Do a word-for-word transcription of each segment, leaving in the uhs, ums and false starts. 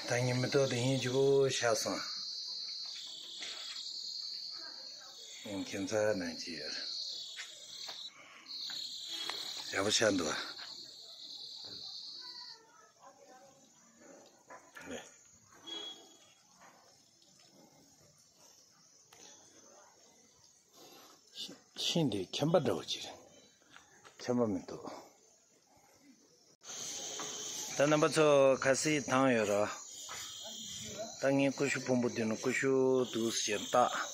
ད་ངའི་མེ་ཏོག་དེ་ཧིན་ཅིག་པོ་ཤར་སོང་། ཁྱིམ་ཚང་ནང་གི་ཡོད། ཡག་པོ་ཤར་འདུག་ཨ། ནས། ཤིང་དེ་མཁན་པ་འདྲ་བོ་ཅིག་རེད། མཁན་པ་མི་འདུག་ད་རྣམ་པ་ཚོ་ཁ་སིའི་ཐང་ཡོད་ར། ད་ངའི་ཀུ་ཤུ་ཕུང་པོ་འདི་ནི་ཀུ་ཤུ་འདུག་ཟེར་བཏགས།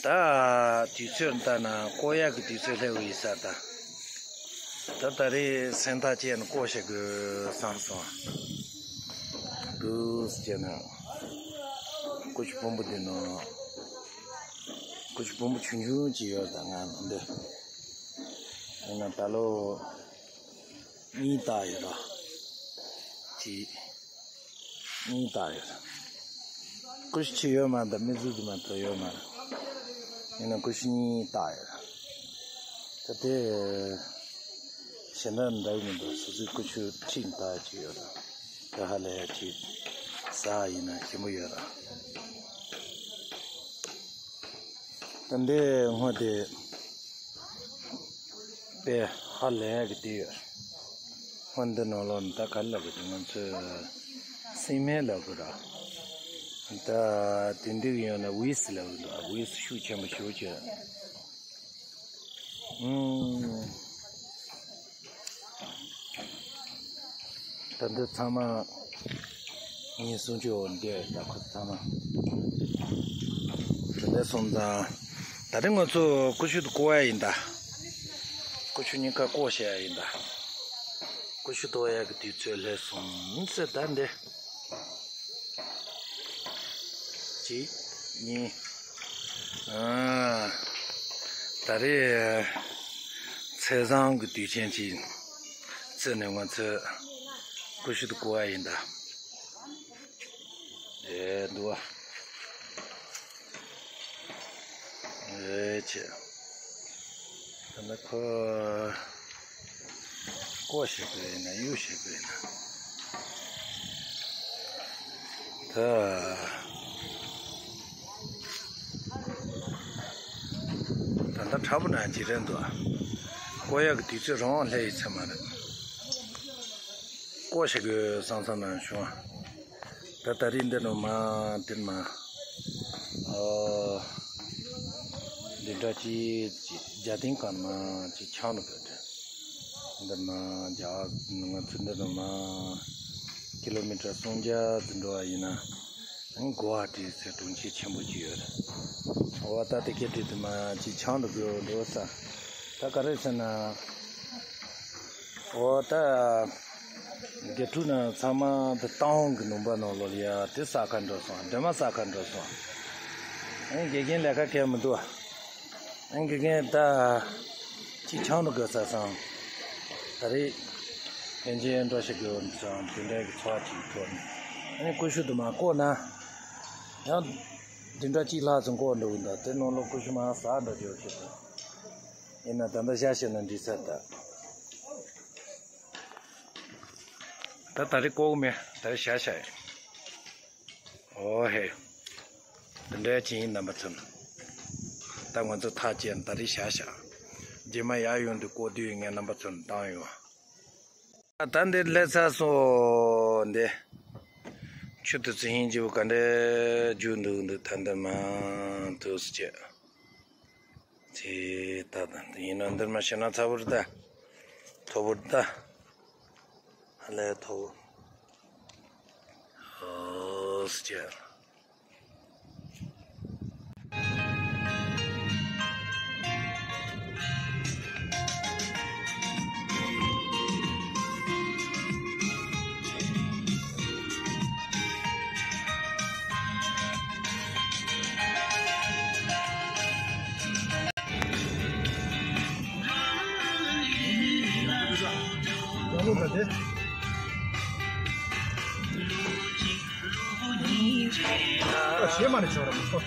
ད་དུས་ཚོད་ལྟ་ན་བརྐོ་ཡག་གི་དུས་ཚོད་སླེབས་ཡིན་ས་ད། ད་ད་རེས་སེམས་ཐག་བཅད་ནས་བརྐོ་བྱེད་དགོས་བསམ་སོང་། འདུག་ཟེར་ན། ཀུ་ཤུ་ཕུང་པོ་འདི་ནི། ཀུ་ཤུ་ཕུང་པོ་ཆུང་ཆུང་ཅིག་ཡོད་ད་ང་འདི། ཡིན་ན་ད་ལོ། གཉིས་བཏགས་ཡོད་ར། གཅིག་གཉིས་བཏགས་ཡོད་ར། ཀུ་ཤུ་ཆེ་ཡོད་མ་རེད། མི་ཟུག་གི་མ་གཏོགས་ཡོད་མ་རེད། ཡིན་ན་ཀུ་ཤུ་གཉིས་བཏགས་ཡོད་ར། ད་དེ། གཞན་དག་འདྲ་གི་མི་འདུག་སོ་སོའི་ཀུ་ཤུ་ཁྲིད་བཏགས་ཅིག་ཡོད་ར། ད་ཧ་ལས་ཡ་ཅིག་ཟ་ཡིན་ན་ཞིམ་པོ་ཡོད་ར། ད་འདི་སྔོ་དེ་དཔེ་ཧ་ལས་ཀྱི་དེ་ཡོད། སྔོ་འདི་ནང་ལོགས་ནི་ད་ག་རེ་ལབ་དགོས་དེ་ང་ཚོས་སྲན་མ་ལབ་དགོས་ར། ད་དེ་འདི་གི་ཡོད་ན་ཝིས་ལབ་གི་འདུག་ཝིས་ཤུགས་ཆེན་པོ་ཞེ་པོ་ཅིག་ཨུམ། ད་འདི་ཚང་མ་ངའི་གསུང་ཆོས་འོ་འདི་ད་ཁོ་ཚང་མ་དེ་འདྲ་སོང་ཙང་། ད་རེས་ང་ཚོ་ཀུ་ཤུ་དེ་བརྐོ་ཡ་ཡིན་ད། ཀུ་ཤུ་གཉིས་ཀ་བརྐོ་བྱ་ཡ་ཡིན་ད། ཀུ་ཤུ་བརྐོ་ཡ་གི་དུས་ཚོད་སླེབས་སོང་ཟེར་ད་འདི། གཅིག་གཉིས། ཨ། ད་རེས་ཚེས་བཟང་གི་དུས་ཆེན་གཅིག་བརྩིས་ནས་ང་ཚོས་ཀུ་ཤུ་དེ་བརྐོ་ཡ་ཡིན་ད། ཨེ་འདུག་བ། ཨེ་ཆེ། ད་ནི་ཁོ། བརྐོ་བྱེད་དགོས་ཡིན་ན་གཡུག་བྱེད་དགོས་ཡིན་ན། ད། ད་ལྟ་ཁྲ་བོ་ན་ཅི་རེད་འདུག་བརྐོ་ཡག་གི་དུས་ཚོད་རང་སླེབས་ཡོད་ཚད་མ་རེད། བརྐོ་བྱེད་དགོས་བསམ་བསམ་ན་བྱུང་བ། ད་ད་རེས་འདི་ནང་མ་འདིར་མ། ཨོ། འདི་འདྲ་ཅིག་ཅིག་རྒྱ་སྟེང་གང་མ་ཅིག་ཆང་རུ་བོད་དྲན། འདི་མ་རྒྱ་ང་ཚོ་འདི་ནང་མ་ཀི་ལོ་མི་ཊར་སུམ་བརྒྱ་ཙམ་འགྲོ་བ་ཡིན་ན། གོ་བ་བྲིས་ཟེར་གྲོང་ཁྱེར་ཆེན་པོ་ཅིག་ཡོད་རེད། འོ་ད་དེ་སྐད་བྲིས་དུ་མ་ཅིག་ཆང་རུ་བོད་འགྲོ་ས། ད་ག་རེ་ཟེར་ན། འོ་ད། དགེ་ཕྲུག་རྣམས་ཚང་མ་དེ་ཏང་ཧོང་གི་ལུང་པ་ནང་ལོགས་ལ་ཡ་དེ་ས་ཁ་འགྲོ་སོང་། སྒྲོལ་མ་ས་ཁ་འགྲོ་སོང་། ཨ་ནི་དགེ་རྒན་ལས་ཀ་གལ་མི་འདུག་ཨ་ནི་དགེ་རྒན་ད་ཅིག་ཆང་དུ་དགོས་ས་སང་། ད་རེས་ཕན་ཆད་འགྲོ་ཞིག་དགོས་སང་དེ་འདྲའི་གི་ཚོགས་ཅིག་ཐོག་ནས་ཨ་ནི་ཀུ་ཤུ་དུ་མ་བརྐོས་ན་ཡང་དེ་འདྲ་གཅིག་ལྷག་ཙམ་བརྐོས་འགྲོ་གི་འདུག་དེ་ནང་ལོགས་ཀུ་ཤུ་མ་ཟ་འགྲོ་རྒྱུ་ཞིག་འདུག་ཡིན་ན་ད་ལྟ་ཤ་ཤེད་ན་འདྲི་ཚར་ད། ད་ད་རེས་ལྐོག་མེད་ད་རེས་བྱ་བྱ་ཡིན། ཨོ་ཧེ། འདི་འདྲའི་ཅིག་ཡིན་རྣམ་པ་ཚོ། ད་ང་ཚོ་ཐག་བཅད་ད་རེས་བྱ་བྱ། རྗེས་མ་ཡར་ཡོང་དུས་ལྐོག་དུས་ངས་རྣམ་པ་ཚོར་བཏང་ཡོང་། ད་འདི་སླེབས་ཚར་སོང་འདི། ཆུ་དེ་ཚོ་ཧིན་ཇི་བོ་ག་འདྲའི་རྒྱུག་འདུག་འདུག་ད་འདི་མ་འདུག་སེ་བྱས། ཅེས་ད་ད་ཡིན་ན་འདིར་མ་ཤེས་ན་ཚ་བོར་ད། མཐོ་བོར་ད། ཧ་ལས་མཐོ་བོ། ཨོ་སི་ཅེ། ཞེ་མ་ནི་ཆོག་ར་མ་ཐོག་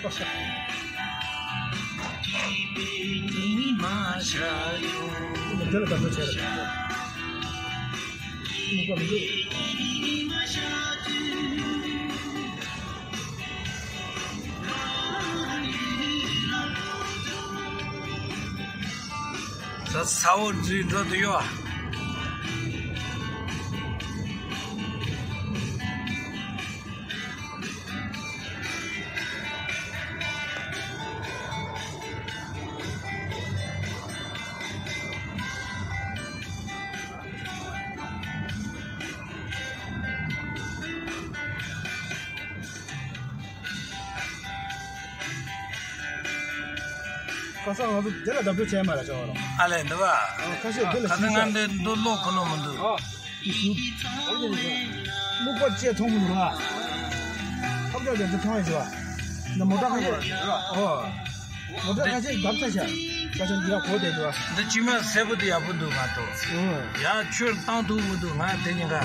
དེ་ལ་ད་ཚོད་བྱས་ར་མི་འདུག་མི་འདུག་ས་འོག་འཛུལ་འགྲོ་དུ་ཡོད། ཁ་སང་ང་ཚོ་དེ་ལ་བརྡབ་གཅོད་བྱས་མ་རེད་ཅོག་རོ། ཨ་ལས་འདི་བ། ཁ་ཤས་དེ་ལ་ཁ་སང་ང་འདི་འདུ་ལོག་ཁོ་ནོ་མི་འདུག་ཨ། ཨི་ཤུ། ཨོ་ཀེ་ནི་ཤུ། སྨུག་པ་ཅེས་མཐོང་མི་འདུག་ཨ། ཁབ་ཅོག་ཅོག་འདི་མཐོང་ཡོད་ཅོག་ཨ། འདི་མོ་ཊ་ཁ་ཤས་ཨོ། མོ་ཊ་ཁ་ཤས་བརྡབ་ཚ་ཤག་ཁ་ཤས་འདི་ཡག་གོ་བསྡད་འདུག་ཨ། འདི་ཅི་མ་སེར་པོ་འདི་ཡག་པོ་འདུག་མ་གཏོགས། ཨོ། ཡ་ཁྱོད་བཏང་ཐུབ་མི་འདུག་ང་དེ་ཉིན་ཀ་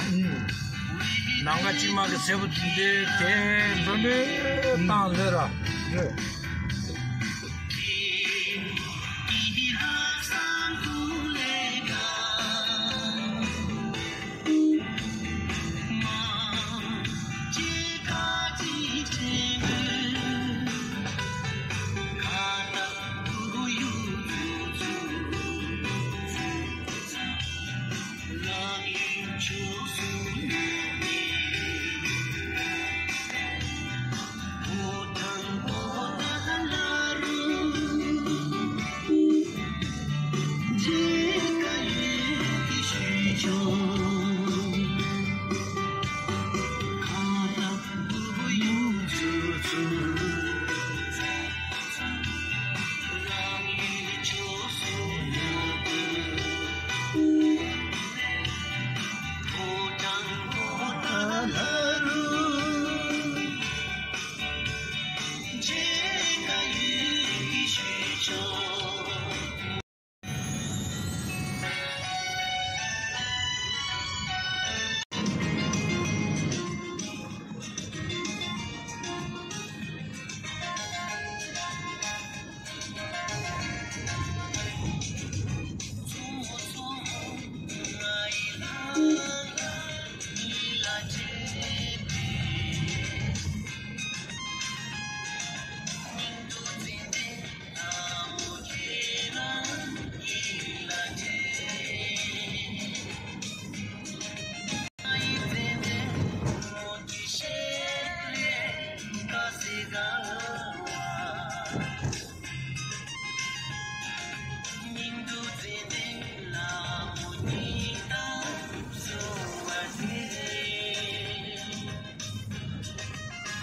ནང་ཀ་ཅི་མ་གི་སེར་པོ་འདི་དེ་འགྲོ་ནས་བཏང་ལོས་ར།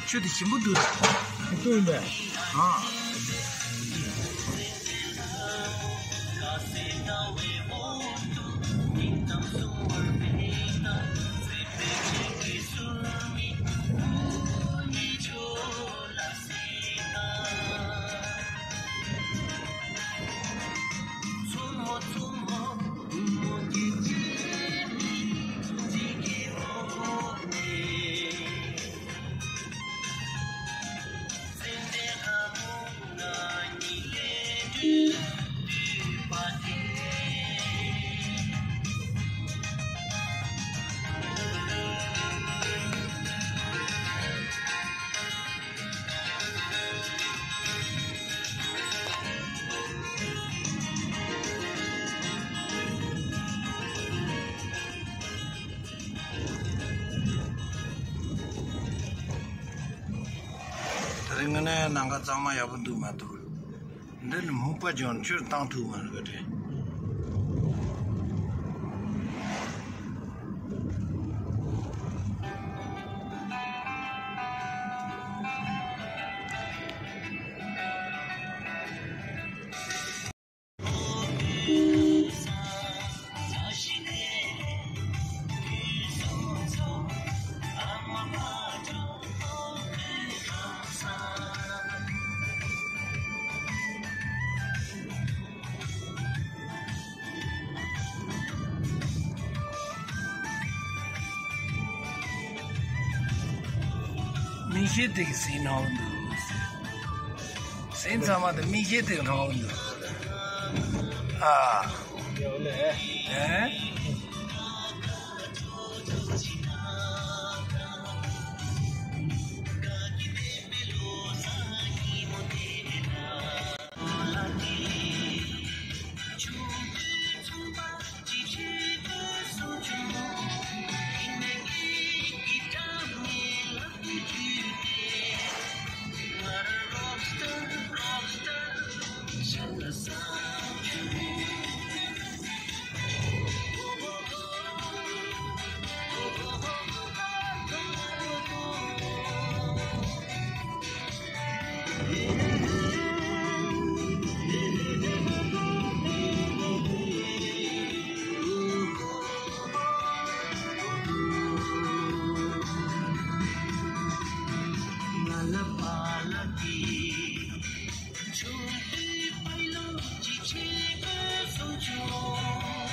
ཆུ་དེ་ཞིམ་པོ་འདུག་ལྟོས་ཡིན་པས། ཨ། དེ་རིང་ངས་ནང་ཁ་གཙང་མ་ཡག་པོ་འདུག་མ་གཏོགས། འདི་ནི་སྨུག་པ་ཀྱང་ཁྱོད་བཏང་ཐུབ་མ་རེད་པ་དེ། མིག་ཤེལ་དེ་གི་སྲིད་ནང་འདུག་སེམས་ཚང་མ་དེ་མིག་ཤེལ་དེ་གི་ནང་འདུག་ཨ། ཡོད་ལེ། ཨེ།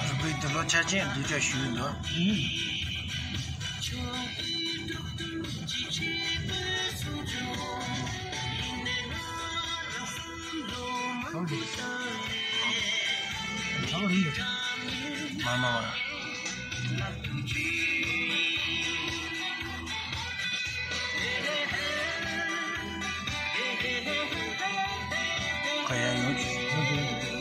རུ་པའི་འདི་ལོ་ཆ་ཆེན་སྡུག་ཅག་ཞུས་འདུག་མ་མ་མ། ག་ཡ་ཡོང་ཅི།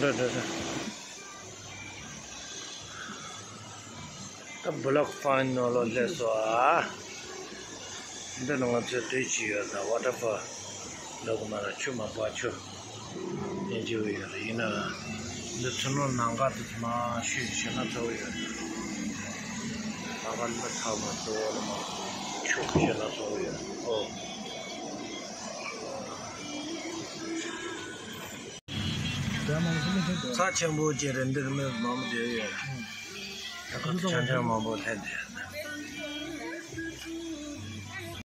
འདྲ་འདྲ་འདྲ། ད་བྷི་ལོག་ཕའིན་ནང་ལོགས་སླེབས་སོང་ཨ། འདི་ནང་ང་ཚོའི་དུས་ཅི་ཡོད་ད་ཝ་ཊར་ཕོལ་ལོག་མ་ར་ཆུ་མ་བ་ཆུ་ཡན་ཅི་ཡོད་རེད། ཡིན་ན་འདི་ཚོ་ནང་ནང་ག་དུ་མ་ཤོད་ཤོད་ན་ཚ་བོ་ཡོད། ནང་ག་འདི་ཚ་བོ་མ་གཙོ་བོ་ལ་མ་ཆུ་ཤོད་ན་ཚ་བོ་ཡོད་ཨོ། ཚ་ཆེན་པོ་ཅིག་རེད། འདིར་མི་མང་པོ་བསྡད་ཡོད། ད་ག་ཆ་ཆ་མང་པོ་སླེབས་བསྡད།